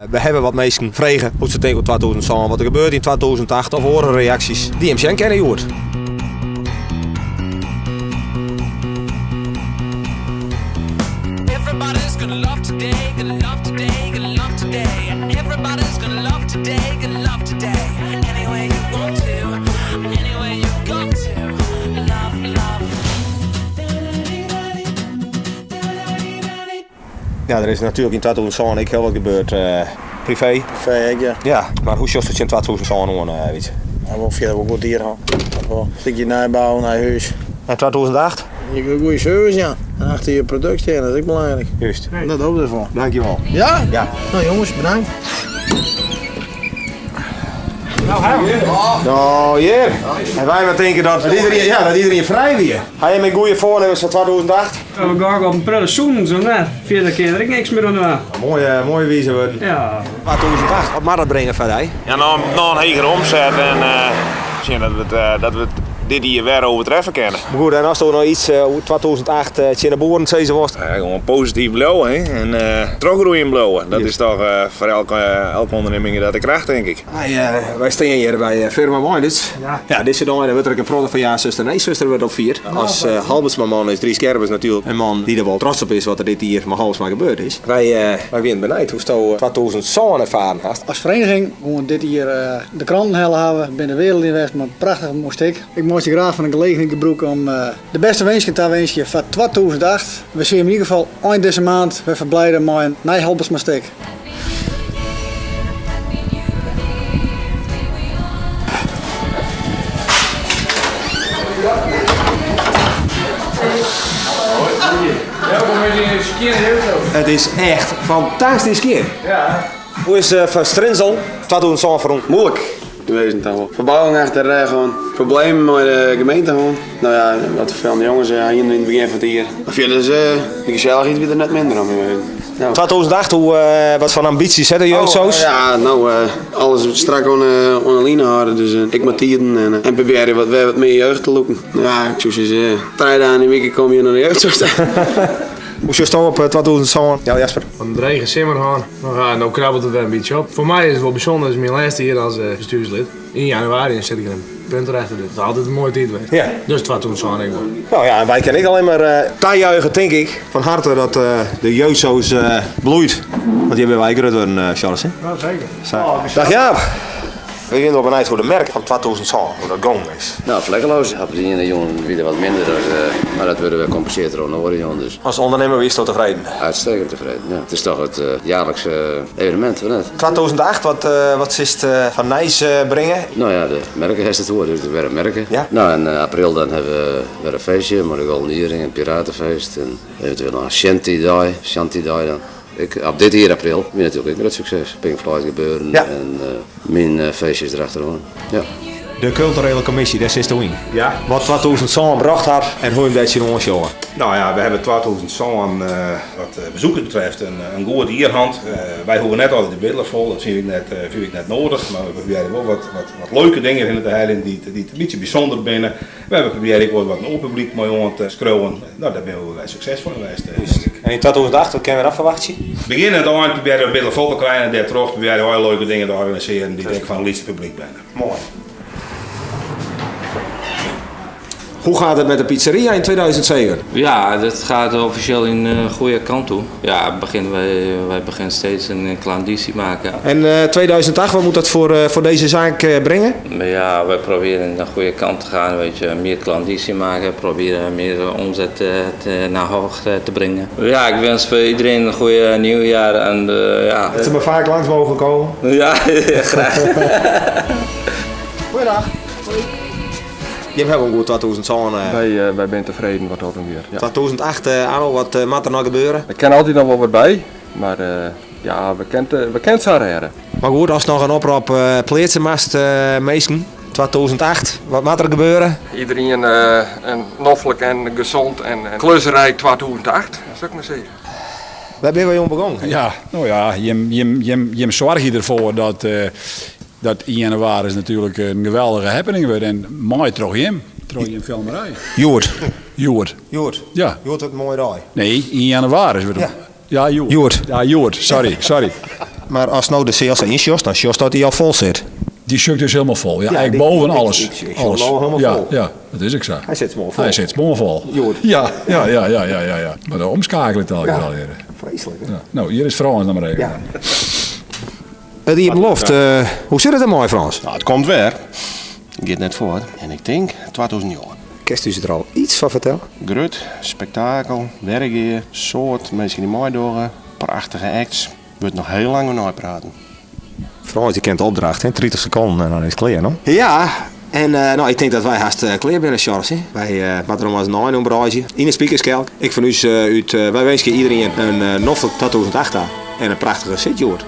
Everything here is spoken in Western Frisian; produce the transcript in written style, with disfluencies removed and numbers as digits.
We hawwe wat minsken frege hoe't se tinke oer 2007, wat der gebeurt yn 2008 of oare reaksjes dy't jim sjen kinne hjoed. Ja, der is natuerlik yn 2007 ek hiel wat gebeurd privee. Privee ek, ja. Ja, mar hoe sjochst tsjin 2007 oan, Wietse? Ja, wol fierder wol goed jier hân. Dat wol. Stikje nijbou, nij hûs. En 2008? Je goede service, ja. En achter je product stean, dat is ek belangryk. Juist. Dat hoop ik erfoar. Dankjewol. Ja? Ja. No jonges, bedankt. No, hjir. En wy mar tinke dat iedereen, ja, dat iedereen frij wie. Ha jim ek goede foarnimmens foar 2008? We gaan op in protte sûnens of net? Fierder kin der ek niks mear oan dwaan. Moaie, moaie wize wurden. Ja. 2008, wat moat dat bringe foar dy? Ja, noch in hegere omset en sjen dat we it, dat we it dit jier wer overtreffe kinne. Goed, en asto noch yts oer 2008 tsjin de boeren sizze wolst? Ja, gewoan posityf bliuwe hè en trochgroeien bliuwe. Dat is toch foar elke, elke ûndernimming dat de kracht, tink ik. Wy stean hjir by firma Weinderts. Ja, dizze dei wurdt der ek in protte fan Ja Suster Nee Suster wurdt opfierd. As Halbertsma-man is Dries Kerbers natuerlik in man dy't der wol trots op is wat der dit jier mei Halbertsma gebeurd is. Wy wienen benijd hoe'tsto 2007 erfaren hast. As vereniging gewoan dit jier de kranten helle hawwe, binne de wereld yn west mei in prachtich moai stik. Ik meitsje graach fan de gelegenheid gebrûk om de bêste winsken ta winskje foar 2008. We sille yn ieder gefal ein dizze maand wer ferblije mei in nij Halbertsma stik. It is echt fantastysk hjir. Hoe is foar Strinzel 2007 ferrûn? Muoilik geweest toch wol. Ferbouwing achter de rêch hân, problemen mei de gemeente hân. No ja, wat ferfelende jonges hienen yn it begjin fan it jier. Mar fierders, de gesellichheid wie der net minder om. No. 2008, hoe, wat foar ambysjes hat de jeugdsoos? Oh, ja, no, alles strak oan de line hâlde. Dus ek mei tiden en, en probearje wat, wer wat mear jeugd te lûken. Ja, ik soe sizze, trije dagen yn 'e wike komme je nei de jeugdsoos ta. Hoe sjochsto op 2007, ja, Jasper? In drege simmer hân. No, no krabbelt it wer in bytsje op. Foar my is it wol bysûnder, it is myn lêste jier as bestjoerslid. Yn januari set ik der in punt erachter. It is altyd in moaie tiid west. Ja. Dus 2007 ek wol. No ja, en wy kinne ek allinne mar tajuiche, tink ik, fan harte dat de jeugdsoos bloeit. Want hjir binne wy grut wurden, Charles. Hè? Ja, seker. Dag Jaap! We wiene wol benijd hoe de merk fan 2007, hoe dat gongen is. No, vlekkeloos. Op de iene jûn wie der wat minder, mar dat wurde wer kompensearre troch in oare jûn. Dus. As ûndernimmer wiesto tefreden? Uitstekend tefreden, ja. It is toch it jaarlikse evenemint, of net? 2008, wat, wat silst foar nijs bringe? No ja, de merke hast it oer, dus der wer in merke. Ja. No, in april dan hawwe we wer in feestje mei de Golden Earring, in piratefeest en eventueel noch in shanty-dei, shanty-dei dan. Ek op dit jier april wie natuerlik ek in grut sukses. Pink Floyd gebeuren Ja. en myn feestjes derachteroan. Ja. De kulturele kommisje, dêr sitsto yn. Ja. Wat 2007 brocht hat en hoe jim dêr tsjinoan sjogge. No ja, we hawwe 2007 wat bezoekers betreft in, in goed jier hân. Wy hoege net altyd de bidler fol, dat fyn ik net, fyn ik net nedich. Mar we probearje wol wat, wat, wat leuke dingen yn te heljen dy't, dy't in bytsje bysûnder binne. We probearje ek wol wat in oar publyk mei oan te skriuwen. No, dêr binne we wol suksesfol yn west, tink ik. En yn 2008, wat kinne we dan ferwachtsje? Begjin en it ein probearje we bidler fol te krijen en dêrtroch probearje we allegear leuke dingen te organisearjen dy't ek foar in lytser publyk binne. Moai. Hoe gaat het met de pizzeria in 2007? Ja, dat gaat officieel in de goede kant toe. Ja, begin, wij, wij beginnen steeds een klandizie maken. En uh, 2008, wat moet dat voor, uh, voor deze zaak uh, brengen? Ja, wij proberen de goede kant te gaan. Weet je, meer klandizie maken, proberen meer omzet te, te, naar hoog te brengen. Ja, ik wens voor iedereen een goede nieuwjaar. En, ja. Dat ze maar vaak langs mogen komen. Ja, graag. Goeiedag. Jim hawwe in goed 2007. Wy, wy binne tefreden wat dat oangiet. Ja. 2008, Arno, wat moat der noch gebeure? Der kin altyd noch wol wat by, mar ja, we kinne we kinne it sa rêde. Mar goed, ast noch in oprop pleatse moatst, minsken, 2008, wat moat der gebeure? Iedereen in noflik en gezond en klusrijk 2008, soe ik mar sizze. Wêr binne wy oan begûn? Ja, no ja, jim, jim, jim, jim soargje derfoar dat, dat ien jannewaris natuerlik in geweldige happening wurdt en mei troch jim, troch jim filmerij. Hjoed. Hjoed. Hjoed. Ja. Hjoed wurdt in moaie dei. Nee, ien jannewaris wurdt Ja. Ja, hjoed. Hjoed. Ja, hjoed. Sorry, sorry. Maar as no de seal sa ynsjochst, dan sjochst dat dy al fol sit. Dy sjocht dus helemaal fol. Ja, Ja, eigenlijk boven alles. ik sjoch alles. no helemaal ja, fol. Ja, dat is ek sa. Hy sit smoarfol. Hy sit smoarfol. Hjoed. Ja, ja, ja, ja, ja, ja, ja. Maar de omschakeling al Ja. al hier. Vreselijk, hè? Ja. Nou, hier is Frans nog maar even. Ja. Het Iepen Loft, hoe zit het ermee, Frans? Nou, het komt weer. Het gaat net voort. En ik denk 2009. Kerst u er al iets van vertellen? Grut, spektakel, werkgeer, soort, mensen die mooi doorgaan, prachtige acts. Wordt nog heel lang over praten. Frans, je kent de opdracht, hè? 30 seconden en dan is het klaar, no? Ja, en nou, ik denk dat wij haast klaar binnen, Charles. Hè? Wij uh, er maar eens een ombraaien. In de speakerskelk. Ik van u uit, wij wensen iedereen een uh, 2008 en een prachtige zitjoord.